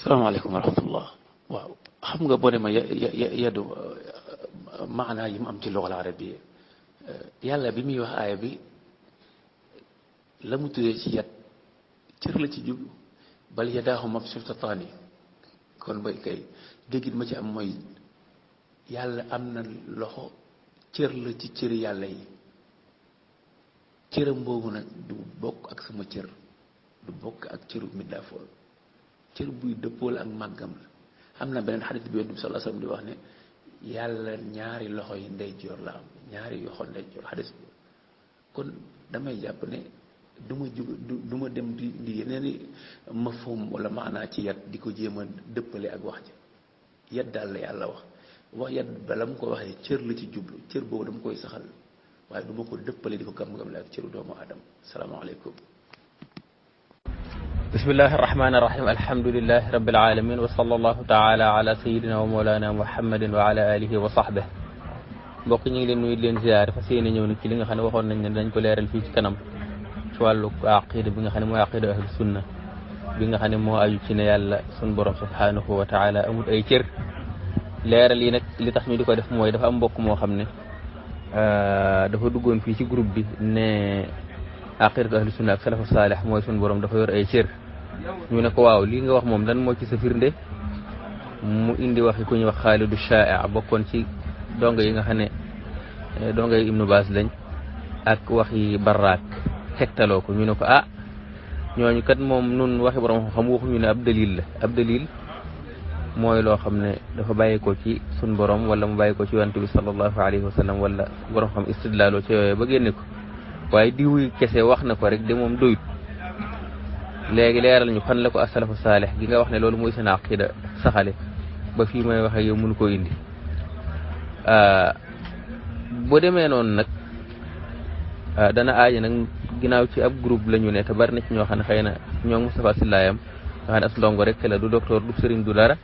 salaamaaleykum wa rahmatullah. waaw xam nga boo demee yaddu maanaa yi mu am ci lugal arabiya yàlla bi muy wax aaya bi la mu tuddee ci yat cër la ci jublu bal yadaahu mabsuutataani kon bay kay déggit ma ci am mooy yàlla am na loxo cër la ci cëri yàlla yi cëram boobu nag du bokk ak sama cër du bokk ak cëru midaafool cër buy dëppool ak màggam la am na beneen xadis bi yonent bi sallallahu alayhi wasallam di wax ne yàlla ñaari loxo yi ndeyjoor la am ñaari yoxo ndeyjoor xadis bi kon damay jàpp ne du ma dem di yeneeni mafhum wala maanaa ci yat di ko jéem a dëppale ak wax ji yat daal la yàlla wax yat bala mu ko waxee cër la ci jublu cër boobu dama koy saxal waaye du ma ko dëppale di ko gam-gam la ak cëru doomu aadama salaamaaleykum. bismillahi irrahmani irrahim alhamdulilahi rabbil alamin wa sallallahu taala ala sayidina wa mawlana muhammadin wa ala alihi wa sahbih mbokk ñu ngi leen nuyu leen ziyaare fas yéene ñëw nag ci li nga xam ne waxoon nañ ne dañ ko leeral fii ci kanam ci wàllu aqida bi nga xam ne mooy aqida ahlu sunna bi nga xam ne moo aju ci ne yàlla sun borom subhanahu wa taala amul ay cër leeral yi nag li tax ñu di ko def mooy dafa am mbokk moo xam ne dafa duggoon fii ci groupe bi ne aqidatu ahlu sunna ak salafu saalih mooy sun borom dafa yor ay cër ñu ne ko waaw lii nga wax moom lan moo ci sa firnde mu indi waxi ku ñuy wax Xaalidu Shaa'i bokkoon ci donga yi nga xam ne donga yi Ibnu Baas lañ ak waxi Barraak tegtaloo ko ñu ne ko ñooñu kat moom nun waxi borom xam waxuñu ne ab dalil la ab dalil mooy loo xam ne dafa bàyyi ko ci sun borom wala mu bàyyi ko ci yonent bi sallallahu alayhi wa sallam wala borom xam istidlaaloo ci yooyu ba génne ko waaye diwuy kese wax na ko rek de moom doyut léegi leeral ñu fan la ko asalafu saalih gi nga wax ne loolu mooy seen aqida saxale ba fii may waxe yow mënu koo indi bu demee noonu nag dana aaja nag ginnaaw ci ab groupe la ñu ne te bari na ci ñoo xam ne xëy na ñoo Moustapha Sillaayam nga xam ne as ndongo rek la du docteur du sëriñ du dara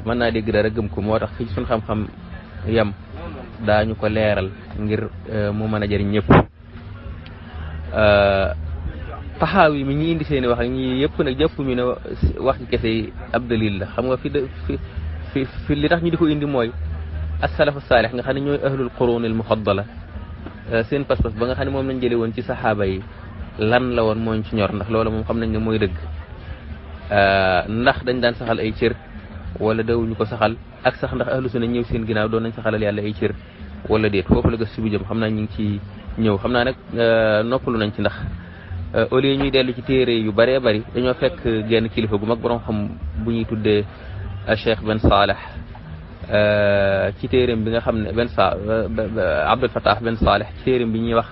mën naa dégg dara gëm ko moo tax fii suñ xam-xam yam daañu ko leeral ngir mu mën a jëriñ ñëpp taxaaw yi mi ñi indi seeni wax ak ñi yëpp nag jàpp ñu ne wax ci kese yi ab dalil la xam nga fi li tax ñu di ko indi mooy as-salafu saalih nga xam ne ñooy ahlul qurun al mufaddala seen pas-pas ba nga xam ne moom lañ jëlee woon ci saxaaba yi lan la woon mooñ ci ñor ndax loolu moom xam nañ ne mooy dëgg ndax dañ daan saxal ay cër wala dawuñu ko saxal ak sax ndax ahlu sunna ñëw seen ginnaaw doon nañ saxalal yàlla ay cër wala déet foofu la gëstu bi jëm xam naa ñu ngi ci ñëw xam naa nag noppalu nañ ci ndax au lieu ñuy dellu ci téere yu bëree bëri dañoo fekk genn kilifa gu mag borom xam bu ñuy tuddee Cheikh Ben Saleh ci téereem bi nga xam ne Abdul Fattah Ben Saleh ci téereem bi ñuy wax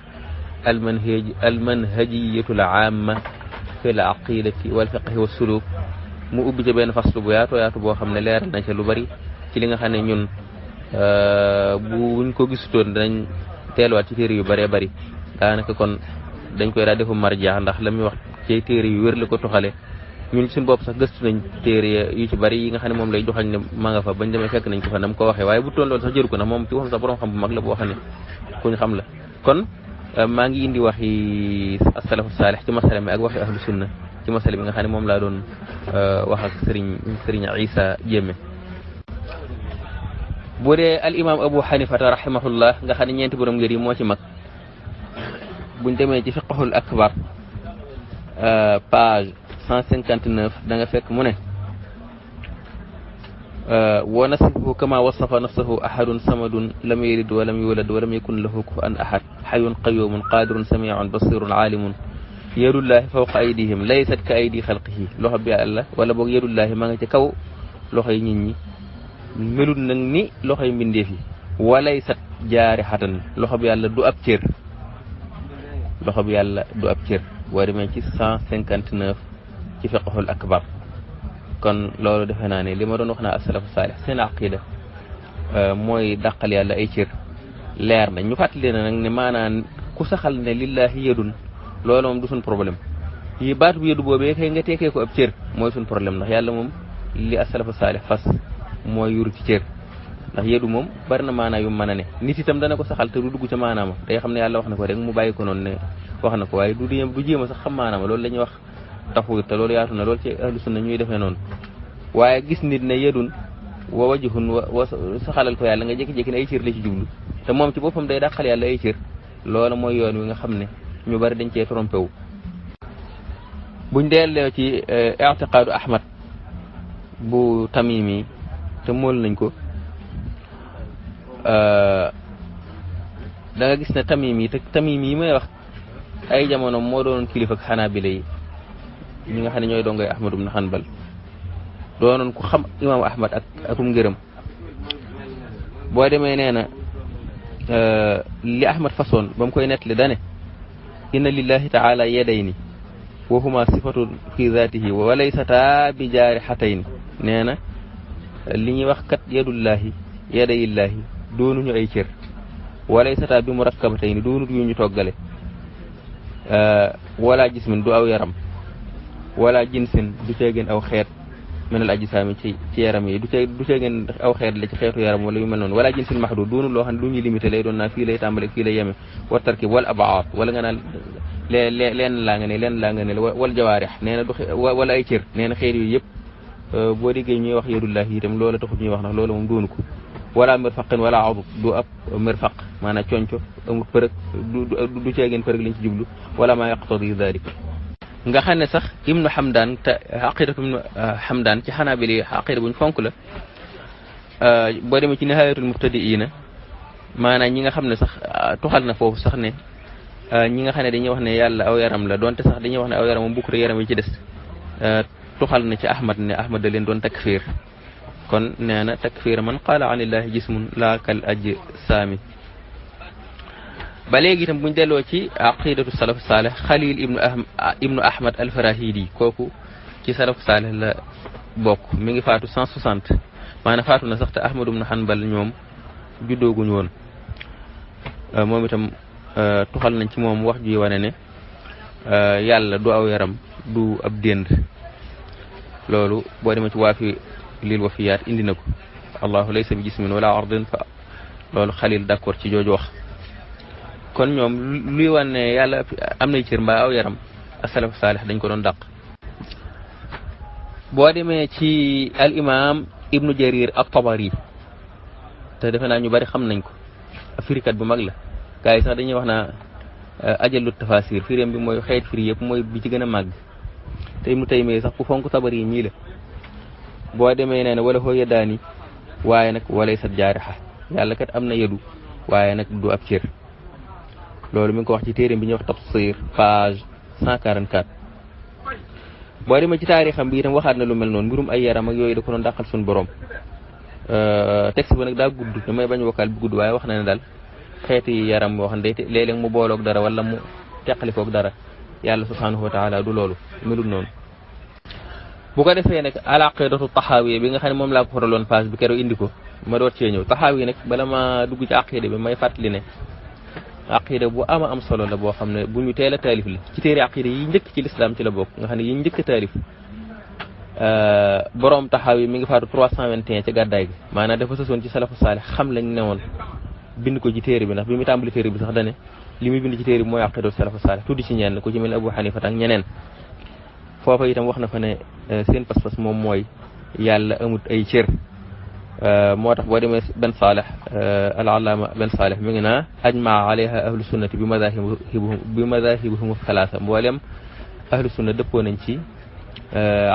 almanhajiyatul aama fi l aqidati wal fiqhi wa suluk mu ubbi ca benn faslu bu yaatu boo xam ne leeral na ca lu bari ci li nga xam ne ñun buñ ko gisutoon danañ teeluwaat ci téere yu bëree bëri daanaka kon dañ koy daal defu marja ndax la muy wax ci téere yu wér la ko toxale ñun suñu bopp sax gëstu nañ téere yu ci bari yi nga xam ne moom lay joxañ ne ma nga fa bañ demee fekk nañ ko fa nam ko waxee waaye bu toon loolu sax jëru ko ndax moom ci waxam sax borom xam bu mag la boo xam ne kuñ xam la kon maa ngi indi waxi as-salafu saalih ci masala mi ak waxi ahlu sunna ci masala bi nga xam ne moom laa doon wax ak sëriñ Isa Jéeme bu dee al imam Abu Hanifata rahimahullah nga xam ne ñeenti borom ngir yi moo ci mag buñ demee ci fiqhul akbar page 159 da nga fekk mu ne wa nasifuhu kama wasafa nafsahu ahadun samadun lam yalid wa lam yulad wa lam yakun lahu kufuwan ahad hayyun qayyumun qadirun sami'un basirun alimun yadullahi fawqa aydihim laysat ka aydi xalqihi loxo bi yàlla wala boog yadullahi ma nga ci kaw loxoy nit ñi melut nag ni loxoy mbindeef yi walaysat jaarihatan loxo bi yàlla du ab cër loxo bi yàlla du ab cër boo demee ci 159 ci fiqhul akbar kon loolu defe naa ne li ma doon wax naa as-salafu saalih seen aqida mooy dàqal yàlla ay cër leer na ñu fàttali ne nag ne maanaam ku saxal ne lillahi yadun loolu moom du suñ problème yi baatu bu yadu boobee kay nga teekee ko ab cër mooy suñ problème ndax yàlla moom li as-salafu saalih fas mooy yuru ci cër ndax yadu moom bari na maanaa yu mën a ne nit itam dana ko saxal te du dugg ca maanaama day xam ne yàlla wax na ko rek mu bàyyi ko noonu ne wax na ko waaye du jéem a sax xam maanaama loolu la ñuy wax tafwid te loolu yaatu na loolu ci ahlu sunna ñuy defee noonu waaye gis nit ne yedun wa wajhun wa saxalal ko yàlla nga jékki-jékki ne ay cër la ci jublu te moom ci boppam day dàqal yàlla ay cër loola mooy yoon wi nga xam ne ñu bari dañ cee trompé wu buñ delloo ci i'tiqaadu Ahmad bu Tamimi te mool nañ ko da nga gis ne Tamimi te Tamimi yi may wax ay jamono moo doon kilifa ak Xanaabila yi ñi nga xam ne ñooy dongoy Ahmad ibn Hanbal doonoon ku xam imaamu Ahmad akum ngërëm boo demee nee na li Ahmad façon ba mu koy nettali dane inna lillahi taala yadayni wa huma sifatun fi zatihi wa laysata bi jaarixatayni nee na li ñuy wax kat yadullahi yadayillahi doonuñu ay cër wa laysata bi murakkabatayni doonut yu ñu toggale wala jismin du aw yaram wala jinsin du teegeen aw xeet minal ajsaami ci yaram yi du teegeen aw xeet la ci xeetu yaram wala yu mel noonu wala jinsin mahdud doonul loo xam ne lu ñuy limité lay doon naa fii lay tàmbale fii lay yeme wa tarkib wal abaat wala nga naan leen laa nga ne wal jawaarix nee na du wala ay cër nee na xeet yooyu yëpp boo déggee ñuy wax yadullahi itam loola taxut ñuy wax ndax loola moom doonu ko wala mirfaqin wala adut du ab mirfaq maanaam conco amul përëg du ceegeen përëg lañ ci jublu wala maa yaqtadi dalik nga xam ne sax ibnu Hamdan te aqidatu ibnu Hamdan ci Xanaabila aqida buñ fonk la boo demee ci nihayatul mubtadiina maanaam ñi nga xam ne sax tuxal na foofu sax ne ñi nga xam ne dañuy wax ne yàlla aw yaram la donte sax dañuy wax ne aw yaram moom bukk yaram yi ci des tuxal na ci Ahmad ne Ahmad da leen doon takfir kon nee na takfir man qaala an illahi jismun laa kal ajsaami ba léegi itam buñ delloo ci aqidatu salaf salih Xalil ibnu Ahmad al-Farahidi kooku ci salaf salih la bokk mi ngi faatu 160 maanaam faatu na sax te Ahmad ibnu Hanbal ñoom juddooguñ woon moom itam tuxal nañ ci moom wax ji wane ne yàlla du aw yaram du ab dénd loolu boo demee ci waafi lil wafiyaat indi na ko allahu laysa bi jismin wala ardin fa loolu Xalil d'accord ci jooju wax kon ñoom luy wane ne yàlla am nay cër mbaa aw yaram as-salaf saalih dañ ko doon dàq boo demee ci al imam ibnu Jarir at-Tabari te defe naa ñu bari xam nañ ko firikat bu mag la gars yi sax dañuy wax naa ajallu tafasir firéem bi mooy xeet firi yëpp mooy bi ci gën a màgg te Ibnu Taymiyya sax ku fonk Tabari yi ñii la boo demee nee na wala hoo yeddaani waaye nag walay sat jaarixa yàlla kat am na yedu waaye nag du ab cër loolu mi ngi ko wax ci téeréem bi ñuy wax tafsir page 144 boo demee ci taarixam bi itam waxaat na lu mel noonu mbirum ay yaram ak yooyu da ko doon dàqal suñu borom texte bi nag daa gudd damay bañ vocal bi gudd waaye wax na ne daal xeeti yaram boo xam ne day léeg-léeg mu booloog dara wala mu teqalikoog dara yàlla subhanahu wa taala du loolu melul noonu bu ko defee nag al aqidatu taxaawi bi nga xam ne moom laa ko faraloon page bi keroog indi ko ma doot cee ñëw taxaawi nag bala ma dugg ci aqida bi may fàttali ne aqida bu ama am solo la boo xam ne bu ñu teel a taalif la ci téere aqida yi njëkk ci lislaam ci la bokk nga xam ne yi njëkk a taalif borom taxaawi mi ngi faatu 321 ci gàddaay gi maanaam dafa sësoon ci salafu saalih xam lañ ne woon bind ko ci téere bi ndax bi mu tàmbali téere bi sax dane li muy bind ci téere bi mooy aqidatu salafu saalih tudd ci ñenn ku ci mel ne Abu Hanifa ak ñeneen foofa itam wax na fa ne seen pas-pas moom mooy yàlla amut ay cër moo tax boo demee Ben Salih al-allaama Ben Salih mi ngi naa ajmaa alayha ahlu sunnati bi madahibihum thalaatha mboolem ahlu sunna dëppoo nañ ci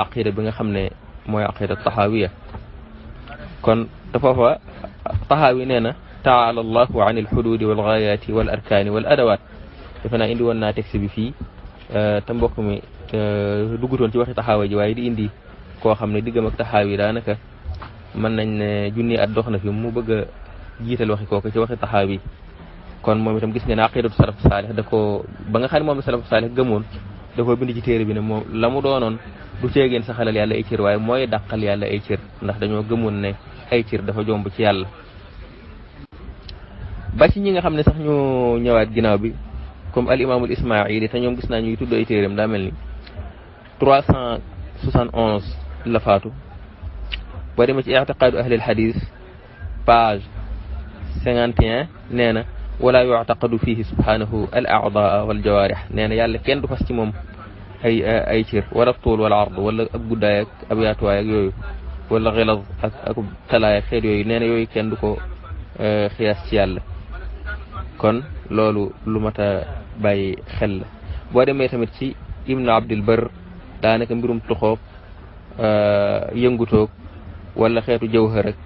aqida bi nga xam ne mooy aqida taxaawiya kon te foofa taxaawi nee na taala allahu an alxududi walgaayaati wal arkaani wal adawaat defe naa indi woon naa texte bi fii te mbokk mi duggutoon ci waxi taxaawa ji waaye di indi koo xam ne diggam ak taxaawi daanaka mën nañ ne junni at dox na fi mu bëgg a jiital waxi kooku ci waxi taxaawi kon moom itam gis nga ne aqidatu salaf saalih da ko ba nga xam ne moom la salaf saalih gëmoon da koo bind ci téere bi ne moom la mu doonoon du ceegeen saxalal yàlla ay cër waaye mooy dàqal yàlla ay cër ndax dañoo gëmoon ne ay cër dafa jomb ci yàlla ba ci ñi nga xam ne sax ñu ñëwaat ginnaaw bi comme al imaamul ismaili te ñoom gis naa ñuy tudd ay téeréem daa mel ni 371 la faatu boo demee ci i'tiqaadu ahlil hadis page 51 nee na wala yu'taqadu fihi subhanahu al a'daa wal jawaarih nee na yàlla kenn du fas ci moom ay cër wala tuul wala ard wala ab guddaay ak ab yaatuwaay ak yooyu wala xilaz ak talaay ak xeet yooyu nee na yooyu kenn du ko xiyaas ci yàlla kon loolu lu mat a bàyyi xel la boo demee tamit ci ibnu abdil bar daanaka mbirum tuxoog yëngutoog wala xeetu jawhar rek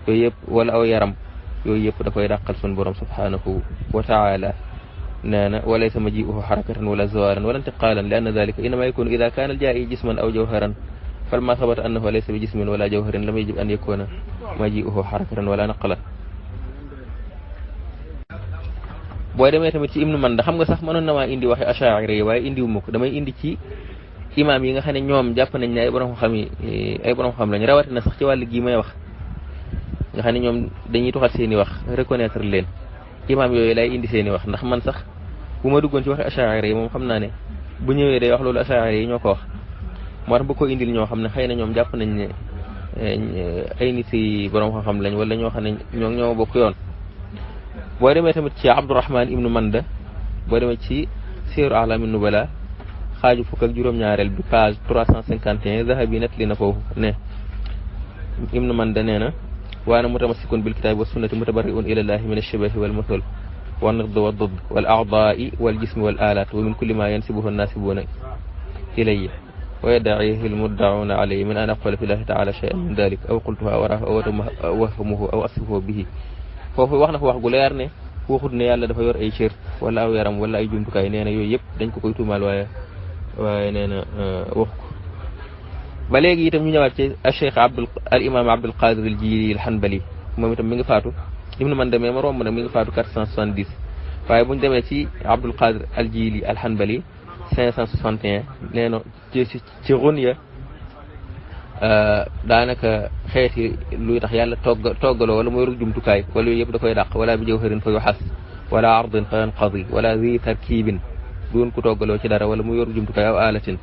yooyu yëpp wala aw yaram yooyu yëpp da koy dàqal sun borom subhanahu wa taala nee na walaysa maji'uhu harakatan wala zawaran wala intiqalan li anna dhalika innama yakunu idha kana al-ja'i jisman aw jawharan فلما ثبت أنه ليس بجسم ولا جوهر لم يجب أن يكون مجيئه حركة ولا نقلا booy demee tamit ci ibnu manda xam nga sax mënoon na maa indi waxe ash'ari yi waaye indiwu ma ko damay indi ci imaam yi nga xam ne ñoom jàpp nañ ne ay borom xam lañ rawatina sax ci wàll gii may wax nga xam ne ñoom dañuy tuxal seen i wax reconnaître leen imaam yooyu lay indi seen i wax ndax man sax bu ma duggoon ci waxe ash'ari yi moom xam naa ne bu ñëwee day wax loolu ash'ari yi ñoo ko wax moo tax ba ko indil ñoo xam ne xëy na ñoom jàpp nañ ne ay nit yi borom xam lañ wala ñoo xam ne ñoo bokk yoon boo demee tamit ci Abdurrahman ibnu Manda boo demee ci Siiru A'laami Nubala xaaju fukk ak juróom-ñaareel bi page 351 Zahabi net li na foofu ne ibnu Manda nee na wa ana mutamassikun bil kitaabi wa sunnati mutabarri'un ila llahi min ash-shabahi wal muthal wa nidd wa didd wal a'daa'i wal jismi wal aalaat wa min kulli ma yansibuhu an-naasibuuna ilayya ويدعيه المدعون عليه من أن أقول في الله تعالى شيئا من ذلك أو قلتها وراه أو أوهمه أو أصفه به foofu wax na fa wax gu leer ne waxut ne yàlla dafa yor ay cër wala aw yaram wala ay jumtukaay nee na yooyu yëpp dañ ko koy tuumaal waaye nee na wax ko ba léegi itam ñu ñëwaat ci Cheikh al imam Abdul Qadir al Jili al Hanbali moom itam mi ngi faatu ibnu man demee ma romb nag mi ngi faatu 470 waaye bu ñu demee ci Abdul Qadir al Jili al Hanbali 561 nee na ci Ghunya daanaka xeeti luy tax yàlla toggaloo wala mu yor jumtukaay wala yooyu yëpp da koy dàq wala bi jawharin fa yuxas wala ardin fa yanqadi wala zi tarkibin duun ku toggaloo ci dara wala mu yor jumtukaay aw alatin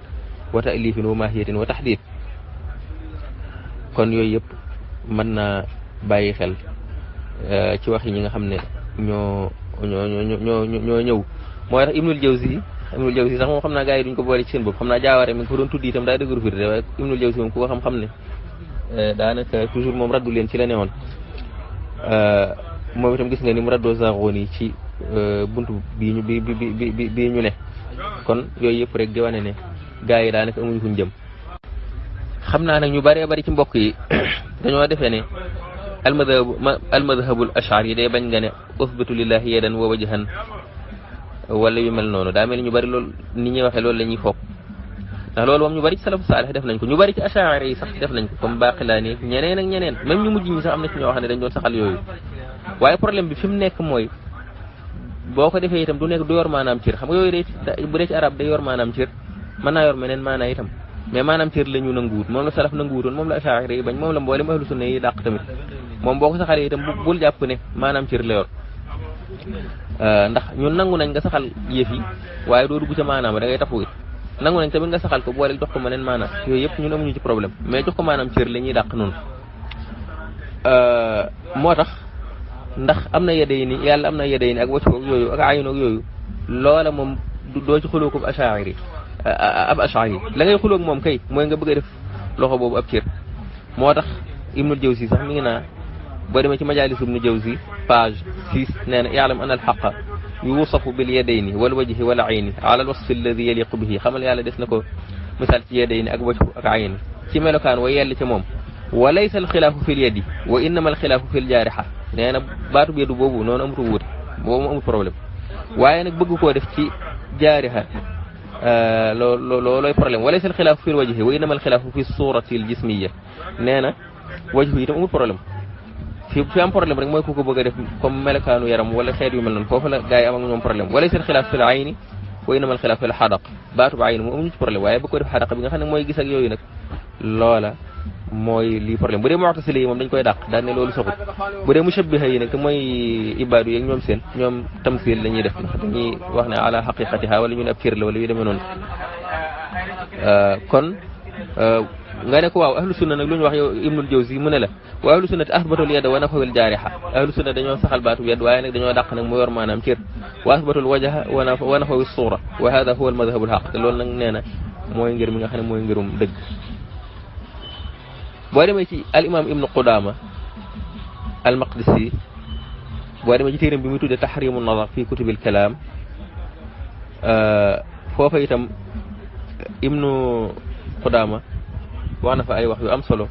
wa ta'lifin wa mahiyatin wa tahdid kon yooyu yëpp mën naa bàyyi xel ci wax yi ñi nga xam ne ñoo ñëw mooy tax Ibnul Jawzi sax moom xam naa gars yi duñ ko boole ci seen bopp xam naa jaawaare mi ngi ko doon tuddi itam daa dëgëru firde waaye Ibnul Jawzi moom ku ko xam-xam ne daanaka toujours moom raddu leen ci la newoon moom itam gis nga ni mu raddoo Zaghoni ci buntu bii ñu ne kon yooyu yëpp rek di wane ne gars yi daanaka amuñu fuñ jëm xam naa nag ñu bëree bëri ci mbokk yi dañoo defee ne almadhabul ash'ari yi day bañ nga ne usbatu lillahi yadan wa wajhan wala yu mel noonu daa mel ni ñu bëri loolu ni ñuy waxee loolu la ñuy foog ndax loolu moom ñu bëri ci salafu saalih def nañ ko ñu bëri ci ash'ari yi sax def nañ ko comme Baqilaani ñeneen ak ñeneen même ñu mujj ñi sax am na ci ñoo xam ne dañ doon saxal yooyu waaye problème bi fi mu nekk mooy boo ko defee itam du yor maanaam cër xam nga yooyu day bu dee ci arab day yor maanaam cër mën naa yor meneen maanaa itam mais maanaam cër la ñu nanguwut moom la salaf nanguwutoon moom la ash'ari yi bañ moom la mboolem ahlu sunna yi dàq tamit moom boo ko saxalee itam bul jàpp ne maanaam cër la yor ndax ñun nangu nañ nga saxal yëf yi waaye doo dugg ca maanaam da ngay tafu it nangu nañ tamit nga saxal ko boole jox ko meneen maanaam yooyu yëpp ñun amuñu ci problème mais jox ko maanaam cër la ñuy dàq noonu moo tax ndax am na yeday ni yàlla am na yeday ni ak wacc ko yooyu ak ayun ak yooyu loola moom doo ci xuloo ko ab ash'ari la ngay xuloo moom kay mooy nga bëgg a def loxo boobu ab cër moo tax Ibnul Jawzi sax mi ngi naa boo demee ci majalis Ibnu Jawzi page 6 nee na ya'lam anna al-haqqa yusafu bil yadayni wal wajhi wal ayni ala al-wasf alladhi yaliqu bihi xamal yàlla des na ko misaal ci yadayni ak wajhu ak ayni ci melokaan wa yell ci moom wa laysa al-xilaafu fil yadi wa innama al-xilaafu fil jaariha nee na baatu bi yadu boobu noonu amut wuute boobu mu amul problème waaye nag bëgg koo def ci jaariha loolooy problème wa laysa al-xilaafu fil wajhi wa innama al-xilaafu fi surati al-jismiyya nee na wajhu itam amul problème fi am problème rek mooy ku ko bëgg a def comme melakaanu yaram wala xeet yu mel noonu foofu la gars yi am ak ñoom problème wala seen xilaaf fil ayni wa innama al xilaaf fil xadaq baatu ba ayni moom amuñu ci problème waaye bëgg ko def xadaq bi nga xam ne mooy gis ak yooyu nag loola mooy lii problème bu dee mu'tasila yi moom dañ koy dàq daal ne loolu saxut bu dee mushabbiha yi nag te mooy ibaadu yeeg ñoom seen ñoom tamsil la ñuy def ndax dañuy wax ne ala haqiqatiha wala ñu ne ab cër la wala yu demee noonu kon nga ne ko waaw ahlu sunna nag lu ñu wax yow Ibnul Jawzi mu ne la wa ahlu sunnati ahbatul yada wa nafawil jaariha ahlu sunna dañoo saxal baatu yad waaye nag dañoo dàq nag mu yor maanaam cër wa asbatul wajha wa nafawi suura wa hada huwa al madhabu al haq te loolu nag nee na mooy ngir mi nga xam ne mooy ngirum dëgg. boo demee ci al imam ibnu Qudaama al Maqdisi boo demee ci téeram bi muy tudde Tahrimu Nadar fi kutubil kalaam foofa itam ibnu Qudaama wax na fa ay wax yu am solo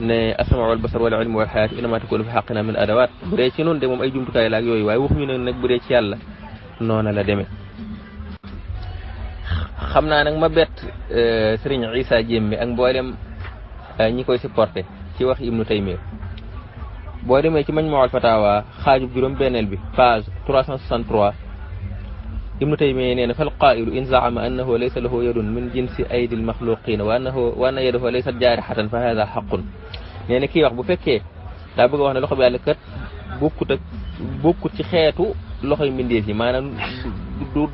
ne as-sam'u wal basar wal ilmu wal hayaat innamaa takunu fi haqqina min adawaat bu dee ci noonu de moom ay jumtukaay la ak yooyu waaye waxuñu ne nag bu dee ci yàlla noona la demee. xam naa nag ma bett Serigne Issa Diémé ak mboolem ñi koy supporté ci wax Ibnu Taymiya boo demee ci Majmu'ul Fatawa xaajub juróom-benneel bi page 363 Ibnu Taymiya nee na fal qaa'ilu in za'ama annahu laysa lahu yadun min jinsi aydil maxluqina wa anna yadahu laysat jaarihatan fa haadha haqqun. nee na kii wax bu fekkee daa bëgg a wax ne loxo bi yàlla kat bokkut ci xeetu loxoy mbindeef yi maanaam du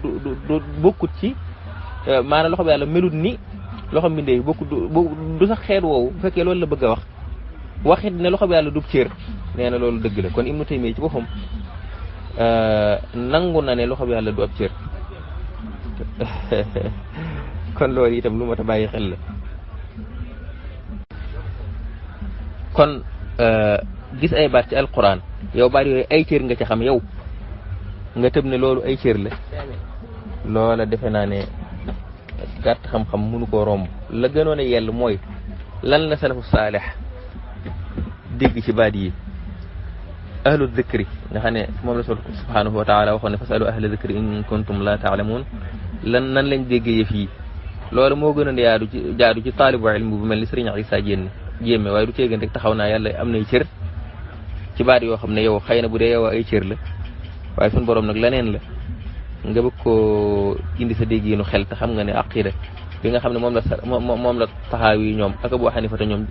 bokkut ci maanaam loxo bi yàlla melut ni loxo mbindeef yi bokkut du sax xeet woowu bu fekkee loolu la bëgg a waxit ne loxo bi yàlla du cër nee na loolu dëgg la kon Ibnu Taymiya ci boppam nangu na ne loxo bi yàlla du ab cër kon loolu itam lu mat a bàyyi xel la. kon gis ay baat ci alquran yow baat yooyu ay cër nga ci xam yow nga tëb ne loolu ay cër la loola defe naa ne gàtt xam-xam mënu koo romb. la gënoon a yell mooy lan la salafu saalih dégg ci baat yi ahlu dhikri nga xam ne moom la subhanahu wa taala waxoon ne fasalu ahla dhikri in kuntum la taalamuun nan lañ déggee yëf yi loolu moo gënoon a jaadu ci taalibu ilmu bu mel ni Serigne Issa Diémé waaye du teegeen rek taxaw naa yàlla am nay cër ci baat yoo xam ne yow xëy na bu dee yow ay cër la waaye suñu borom nag leneen la nga bëgg koo indi sa déggiinu xel te xam nga ne aqida bi nga xam ne moom la taxaaw yi ñoom ak Abu Hanifa te ñoom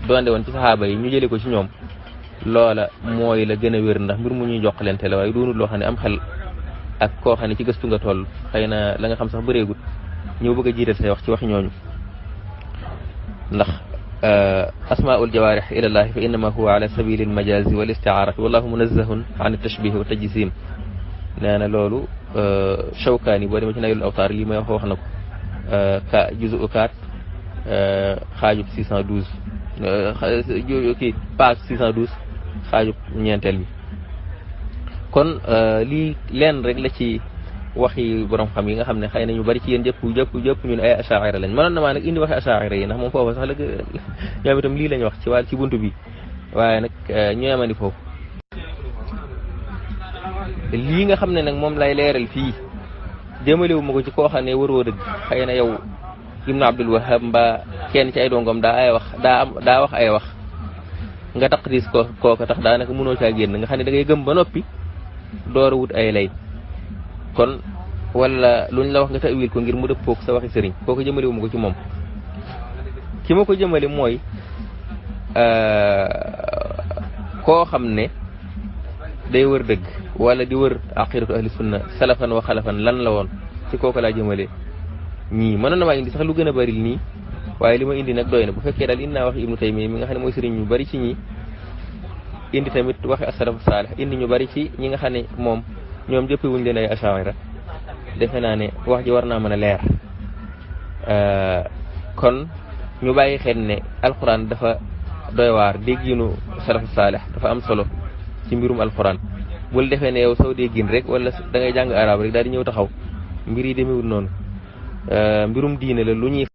doonde woon ci saxaaba yi ñu jëlee ko ci ñoom loola mooy la gën a wér ndax mbir mu ñuy joxlante la waaye doonul loo xam ne am xel ak koo xam ne ci gëstu nga toll xëy na la nga xam sax bëreegut ñëw bëgg a jiital say wax ci waxi ñooñu ndax asmaul jawaarih ilallahi fa innama huwa ala sabili almajazi wal istiaarati wallahu munazzahun an tashbih wa tajsim nee na loolu Shawkaani boo demee ci Naylul Awtaar lii may wax na ko ka juzu 4 xaajub 612 kii page 612 xaajub ñeenteel bi kon lii leen rek la ci waxi borom xam yi nga xam ne xëy na ñu bari ci yéen jëpp ñun ay asaa'ira lañ mënoon na maa nag indi waxi asaa'ira yi ndax moom foofa sax la ñoom itam lii lañ wax ci wàll ci buntu bi waaye nag ñu yemandi foofu lii nga xam ne nag moom lay leeral fii jëmalewu ma ko ci koo xam ne waroo dëgg xëy na yow Ibnu Abdul Wahab mbaa kenn ci ay dongom daa wax ay wax nga taqdis kooka tax daanaka mënoo caa génn nga xam ne da ngay gëm ba noppi door a wut ay lay kon wala luñ la wax nga tawil ko ngir mu dëppook sa waxi sëriñ kooku jëmalewu ma ko ci moom ki ma ko jëmale mooy koo xam ne day wër dëgg wala di wër aqidatu ahli sunna salafan wa xalafan lan la woon ci kooku laa jëmale ñii mënoon na maa indi sax lu gën a bari nii waaye li ma indi nag doy na bu fekkee daal indi naa wax Ibnu Taymiya mi nga xam ne mooy sëriñ ñu bari ci ñi indi tamit waxi as-salafu saalih indi ñu bari ci ñi nga xam ne moom ñoom jëppe wuñ leen ay asaa'ira defe naa ne wax ji war naa mën a leer kon ñu bàyyi xel ne alquran dafa doy waar dégginu salafu saalih dafa am solo ci mbirum alquran bul defee ne yow soo déggin rek wala da ngay jàng arab rek daal di ñëw taxaw mbir yi demewul noonu mbirum diine la lu ñuy